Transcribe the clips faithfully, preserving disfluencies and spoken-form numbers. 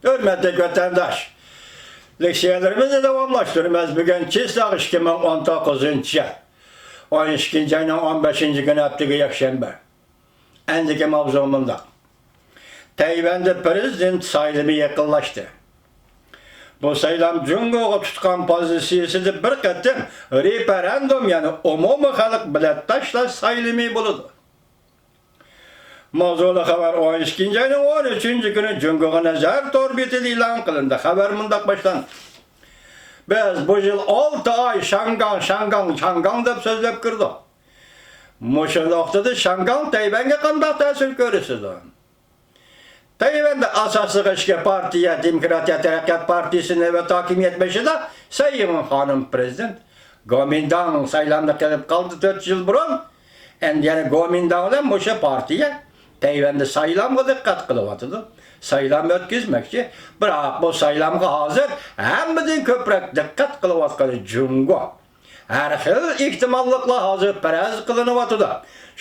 ھۆرمەتلىك ۋەتەنداش، لېكسىيەلىرىمىزنى داۋاملاشتۇرىمىز. بۈگۈن چىسلاق ئىككى مىڭ ئون توققۇزىنچى يىل، ئون ئىككىنچى ئاينىڭ ئون بەشىنچى كۈنى، ھەپتىگە يەكشەنبە. ئەندىكى ماۋزۇ مۇنداق. تەيۋەندە پىرېزىدېنت سايلىمى يېقىنلاشتى. بۇ سايلام جۇڭگوغا تۇتقان پوزىتسىيىسىدە بىر قېتىم رېفېرېندۇم، يەنى ئومۇمىي خەلق بېلەت تاشلاش سايلىمى بولىدۇ. ماۋزۇلۇق خەۋەر ئون ئىككىنچى ئاينىڭ ئون ئۈچىنچى كۈنى جۇڭگوغا نەزەر تور بېتىدە ئېلان قىلىندى. خەۋەر مۇنداق باشلاندى. بىز بۇ يىل ئالتە ئاي شاڭگاڭ، شاڭگاڭ، شاڭگاڭ دەپ سۆزلەپ كىردۇق. مۇشۇ نۇقتىدا شاڭگاڭ تەيۋەنگە قانداق تەسىر كۆرسىتىدۇ؟ تەيۋەندە ئاساسلىق ئىككى پارتىيە، دېموكراتىيە تەرەققىيات پارتىيىسى نۆۋەت ھاكىمىيەت بېشىدا، سەي ئىڭۋېن خانىم پىرېزىدېنت، گومىنداڭ سايلامدا قېلىپ قالدى تۆت يىل بۇرۇن. ئەمدى يەنە گومىنداڭ بىلەن مۇشۇ پارتىيە تەيۋەندە سايلامغا دىققەت قىلىۋاتىدۇ. سايلام ئۆتكۈزمەكچى. بىراق بۇ سايلامغا ھازىر ھەممىدىن كۆپرەك دىققەت قىلىۋاتقىنى جۇڭگو. ھەر خىل ئېھتىماللىقلار ھازىر پەرەز قىلىنىۋاتىدۇ.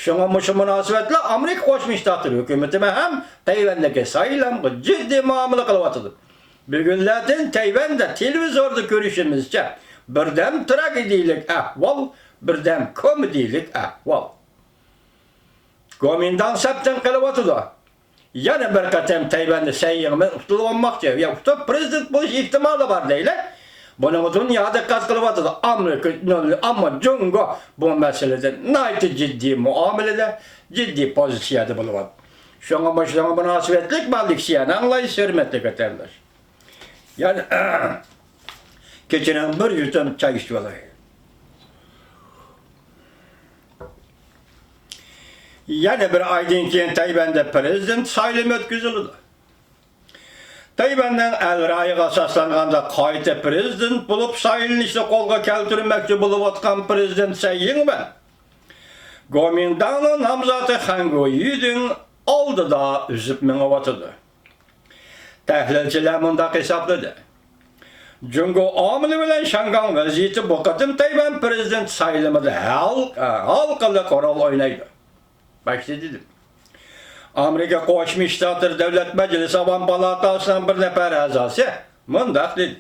شۇڭا مۇشۇ مۇناسىۋەتلىك ئامېرىكا قوشما شتاتلىرى ھۆكۈمىتىمۇ ھەم تەيۋەندىكى سايلامغا جىددىي مۇئامىلە قىلىۋاتىدۇ. بۈگۈنلەردىن تەيۋەندە تېلېۋىزوردا كۆرۈشىمىزچە، بىردەم تراگېدىيىلىك ئەھۋال، بىردەم كومېدىيىلىك ئەھۋال. گومىنداڭ سەپتىن قېلىۋاتىدۇ. يەنە بىر قېتىم تەيۋەندە سەي ئىڭۋېن ئۇتۇلۇۋالماقچى، يا ئۇتۇپ پىرېزىدېنت بولۇش ئېھتىمالى بار دەيلى. بۇنىڭغا دۇنيا دىققەت قىلىۋاتىدۇ. ئامېرىكا، ئەمما جۇڭگو بۇ مەسىلىدە ناھايىتى جىددىي مۇئامىلىدە، جىددىي پوزىتسىيەدە بولۇۋاتىدۇ. شۇڭا مۇشۇنىڭغا مۇناسىۋەتلىك بۇ لېكسىيەنى ئاڭلايسىز، ھۆرمەتلىك ۋەتەنداش. يەنە كېچىنىڭ بىر يۇتۇم چاي ئىچىۋالاي. يەنە بىر ئايدىن كېيىن تەيۋەندە پىرېزىدېنت سايلىمى ئۆتكۈزۈلىدۇ. تەيۋەننىڭ ئەل رايىغا ئاساسلانغاندا قايتا پىرېزىدېنت بولۇپ سايلىنىشنى قولغا كەلتۈرمەكچى بولۇۋاتقان پىرېزىدېنت سەي ئىڭۋېن گومىنداڭنىڭ نامزاتى خەن گۇيۈدىڭ ئالدىدا ئۈزۈپ مېڭىۋاتىدۇ. تەھلىلچىلەر مۇنداق ھېسابلىدى. جۇڭگو ئامىلى بىلەن شياڭگاڭ ۋەزىيىتى بۇ قېتىم تەيۋەن پىرېزىدېنت سايلىمىدا ھال-، ھالقىلىق رول ئوينايدۇ. باشتا دېدىم. ئامېرىكا قوشما شتاتلىرى دۆلەت مەجلىسى ئاۋام پالاتاسىنىڭ بىر نەپەر ئەزاسى مۇنداق دېدى.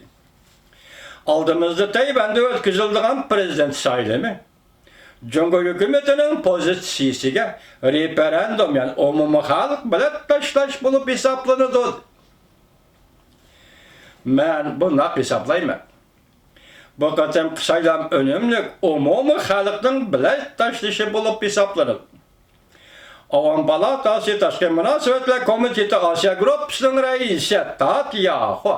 ئالدىمىزدا تەيۋەندە ئۆتكۈزۈلىدىغان پىرېزىدېنت سايلىمى. جۇڭگو ھۆكۈمىتىنىڭ پوزىتسىيىسىگە رېفېرېندۇم، يەنى ئومۇمىي خەلق بېلەت تاشلاش بولۇپ ھېسابلىنىدۇ. مەن بۇنداق ھېسابلايمەن. بۇ قېتىمقى سايلام ئۈنۈملۈك ئومۇمىي خەلقنىڭ بېلەت تاشلىشى بولۇپ ھېسابلىنىدۇ. ئاۋام پالاتاسى تاشقى مۇناسىۋەتلەر كومىتېتى ئاسىيا گۇرۇپپىسىنىڭ رەئىسى تات ياخۇا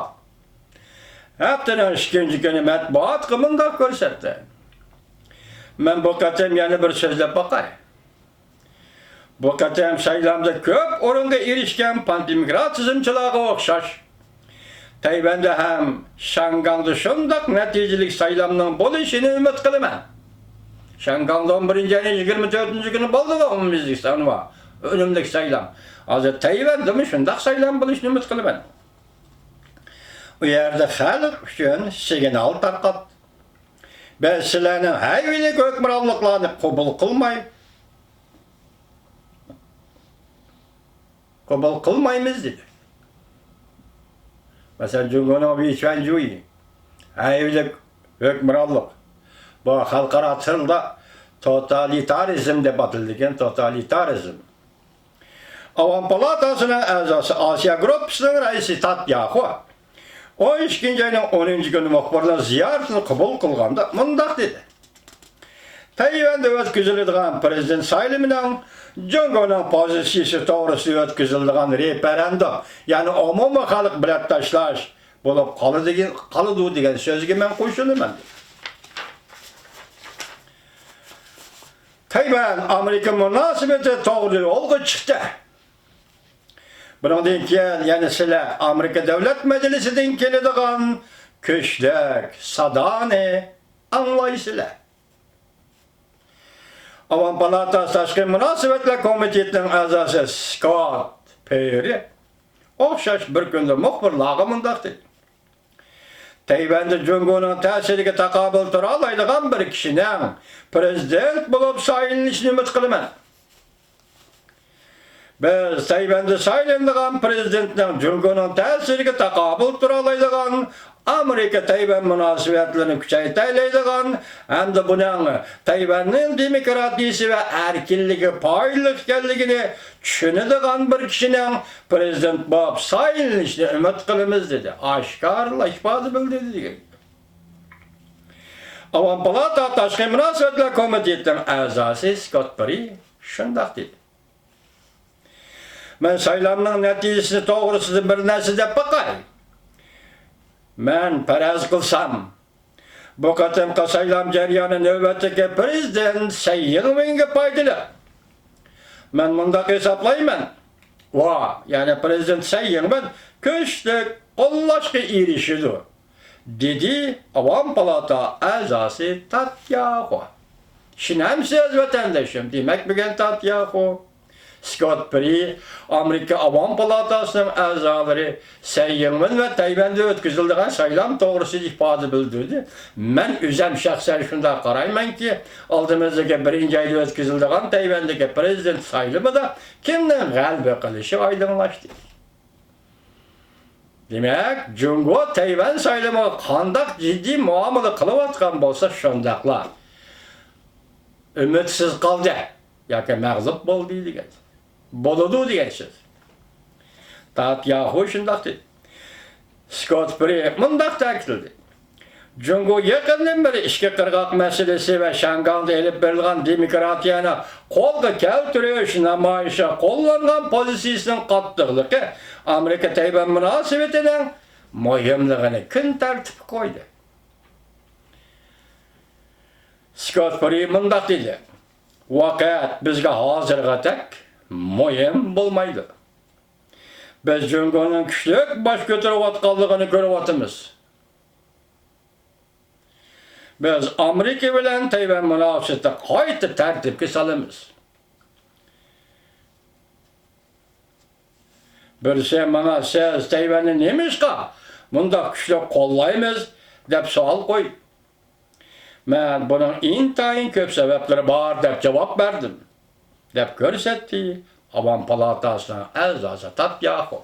ھەپتىنىڭ ئىككىنچى كۈنى مەتبۇئاتقا مۇنداق كۆرسەتتى. مەن بۇ قېتىم يەنە بىر سۆزلەپ باقاي. بۇ قېتىم سايلامدا كۆپ ئورۇنغا ئېرىشكەن پاندېموكراتىزمچىلارغا ئوخشاش، تەيۋەندە ھەم شياڭگاڭدا شۇنداق نەتىجىلىك سايلامنىڭ بولۇشىنى ئۈمىد قىلىمەن. شياڭگاڭدا ئون بىرىنچى ئاينىڭ يىگىرمە تۆتىنچى كۈنى بولدىغۇ ئومۇميۈزلۈك سانىۋا ئۈنۈملۈك سايلام. ھازىر تەيۋەندىمۇ شۇنداق سايلام بولۇشىنى ئۈمىد قىلىمەن. ئۇ يەردە خەلق ئۈچۈن سىگنال تارقاتتى. بىز سىلەرنىڭ ھەيۋىلىك ھۆكۈمرانلىقلارنى قوبۇل قىلماي، قوبۇل قىلمايمىز دېدى. مەسىلەن، جۇڭگونىڭ ۋېي چۈەنجۈيى، ھەيۋىلىك ھۆكۈمرانلىق. بۇ خەلقئارا تىلدا توتالىتارىزم دەپ ئاتىلىدىكەن، توتالىتارىزم. ئاۋام پالاتاسىنىڭ ئەزاسى، ئاسىيا گۇرۇپپىسىنىڭ رەئىسى تات ياخۇا ئون ئىككىنچى ئاينىڭ ئونىنچى كۈنى مۇخبىرلار زىيارىتىنى قوبۇل قىلغاندا مۇنداق دېدى. تەيۋەندە ئۆتكۈزۈلىدىغان پىرېزىدېنت سايلىمىنىڭ جۇڭگونىڭ پوزىتسىيىسى توغرىسىدا ئۆتكۈزۈلىدىغان رېفېرېندۇم، يەنى ئومۇمىي خەلق بېلەت تاشلاش بولۇپ قالىدىغان، قالىدۇ دېگەن سۆزگە مەن قوشۇلىمەن. تەيۋەن ئامېرىكا مۇناسىۋىتى توغرا يولغا چىقتى. بۇنىڭدىن كېيىن يەنە سىلەر ئامېرىكا دۆلەت مەجلىسىدىن كېلىدىغان كۈچلۈك سادانى ئاڭلايسىلەر. ئاۋام پالاتاسى تاشقى مۇناسىۋەتلەر كومىتېتىنىڭ ئەزاسى سكوت پېررى ئوخشاش بىر كۈندە مۇخبىرلارغا مۇنداق دېدى. تەيۋەندە جۇڭگونىڭ تەسىرىگە تاقابىل تۇرالايدىغان بىر كىشىنىڭ پىرېزىدېنت بولۇپ سايلىنىشىنى ئۈمىد قىلىمەن. بىز تەيۋەندە سايلىنىدىغان پىرېزىدېنتنىڭ جۇڭگونىڭ تەسىرىگە تاقابىل تۇرالايدىغان، ئامېرىكا تەيۋەن مۇناسىۋەتلىرىنى كۈچەيتەلەيدىغان ھەمدە بۇنىڭ تەيۋەننىڭ دېموكراتىيىسى ۋە ئەركىنلىكىگە پايدىلىق ئىكەنلىكىنى چۈشىنىدىغان بىر كىشىنىڭ پىرېزىدېنت بولۇپ سايلىنىشىنى ئۈمىد قىلىمىز، دېدى. ئاشكارىلا ئىپادە بىلدۈردى دېگەن. ئاۋام پالاتا تاشقى مۇناسىۋەتلەر كومىتېتىنىڭ ئەزاسى سكوت پېررى شۇنداق دېدى. مەن سايلامنىڭ نەتىجىسى توغرىسىدا بىر نەرسە دەپ باقاي. مەن پەرەز قىلسام، بۇ قېتىمقى سايلام جەريانى نۆۋەتتىكى پىرېزىدېنت سەي يىڭۋېنگە پايدىلىق. مەن مۇنداق ھېسابلايمەن. ۋا، يەنى پىرېزىدېنت سەي يىڭۋېن كۈچلۈك قوللاشقا ئېرىشىدۇ، دېدى ئاۋام پالاتا ئەزاسى تات ياخۇ. ئىشىنەمسىز، ۋەتەندىشىم؟ دېمەك، بۈگۈن تات ياخۇ، سكوت پېررى، ئامېرىكا ئاۋام پالاتاسىنىڭ ئەزالىرى سەي يىڭۋېن ۋە تەيۋەندە ئۆتكۈزۈلىدىغان سايلام توغرىسىدا ئىپادە بىلدۈردى. مەن ئۆزەم شەخسەن شۇنداق قارايمەنكى، ئالدىمىزدىكى بىرىنچى ئايدا ئۆتكۈزۈلىدىغان تەيۋەندىكى پىرېزىدېنت سايلىمىدا كىمنىڭ غەلىبە قىلىشى ئايدىڭلاشتى. دېمەك، جۇڭگو تەيۋەن سايلىمىغا قانداق جىددىي مۇئامىلە قىلىۋاتقان بولسا، شۇنداقلا ئۈمىدسىز قالدى ياكى مەغلۇپ بولدى دېگەن. بولىدۇ دېگەن سۆز. تات ياخۇ شۇنداق دېدى. سكوت پېررى مۇنداق تەكىتلىدى. جۇڭگو يېقىندىن بېرى ئىچكى قىرغاق مەسىلىسى ۋە شياڭگاڭدا ئېلىپ بېرىلغان دېموكراتىيەنى قولغا كەلتۈرۈش نامايىشىغا قوللانغان پوزىتسىيىسىنىڭ قاتتىقلىقى ئامېرىكا تەيۋەن مۇناسىۋىتىنىڭ مۇھىملىقىنى كۈن تەرتىپكە قويدى. سكوت پېررى مۇنداق دېدى، ۋاقىت بىزگە ھازىرغىدەك مۇھىم بولمايدۇ. بىز جۇڭگونىڭ كۈچلۈك باش كۆتۈرۈۋاتقانلىقىنى كۆرۈۋاتىمىز. بىز ئامېرىكا بىلەن تەيۋەن مۇناسىۋىتىنى قايتا تەرتىپكە سالىمىز. بىرسى ماڭا، سىز تەيۋەننى نېمىشقا مۇنداق كۈچلۈك قوللايمىز، دەپ سوئال قويدى. مەن بۇنىڭ ئىنتايىن كۆپ سەۋەبلىرى بار، دەپ جاۋاب بەردىم، دەپ كۆرسەتتى ئاۋام پالاتاسىنىڭ ئەزاسى تات ياخۇ.